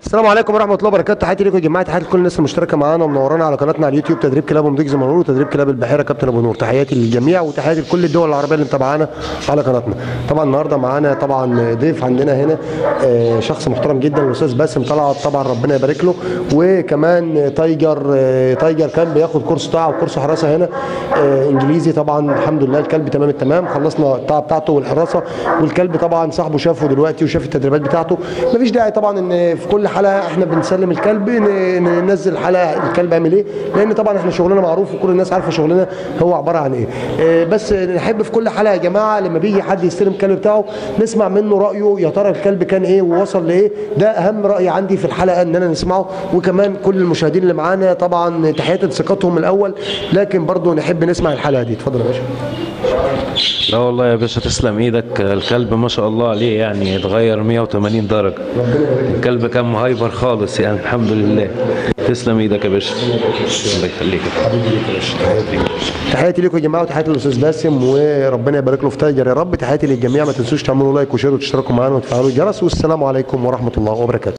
السلام عليكم ورحمة الله وبركاته. تحياتي لكم يا جماعة، تحياتي لكل الناس المشتركة معانا ومنورانا على قناتنا على اليوتيوب تدريب كلاب ومضيق زمنهور وتدريب كلاب البحيرة كابتن ابو نور. تحياتي للجميع وتحياتي لكل الدول العربية اللي متابعانا على قناتنا. طبعا النهارده معانا طبعا ضيف عندنا هنا شخص محترم جدا، الاستاذ باسم طلعت، طبعا ربنا يبارك له. وكمان تايجر، تايجر كان بياخد كورس طاعة وكورس حراسة هنا انجليزي. طبعا الحمد لله الكلب تمام التمام، خلصنا الطاعة بتاعته والحراسه، والكلب طبعا صاحبه شافه دلوقتي وشاف التدريبات بتاعته. مفيش داعي طبعا ان في كل حلقة احنا بنسلم الكلب ننزل حلقة الكلب عامل ايه، لان طبعا احنا شغلنا معروف وكل الناس عارفه شغلنا هو عبارة عن ايه. بس نحب في كل حلقة يا جماعة لما بيجي حد يستلم الكلب بتاعه نسمع منه رايه، يا ترى الكلب كان ايه ووصل لايه. ده اهم راي عندي في الحلقة ان انا نسمعه، وكمان كل المشاهدين اللي معانا طبعا تحياتي لثقتهم الاول، لكن برضو نحب نسمع الحلقة دي. اتفضل يا باشا. لا والله يا باشا تسلم ايدك، الكلب ما شاء الله عليه يعني اتغير 180 درجه، الكلب كان مهايبر خالص يعني الحمد لله. تسلم ايدك يا باشا، الله يخليك حبيبي ليك يا باشا. تحياتي ليكم يا جماعة وتحياتي للاستاذ باسم، وربنا يبارك له في تايجر يا رب. تحياتي للجميع، ما تنسوش تعملوا like و share وتشتركوا معانا وتفعلوا الجرس، والسلام عليكم ورحمة الله وبركاته.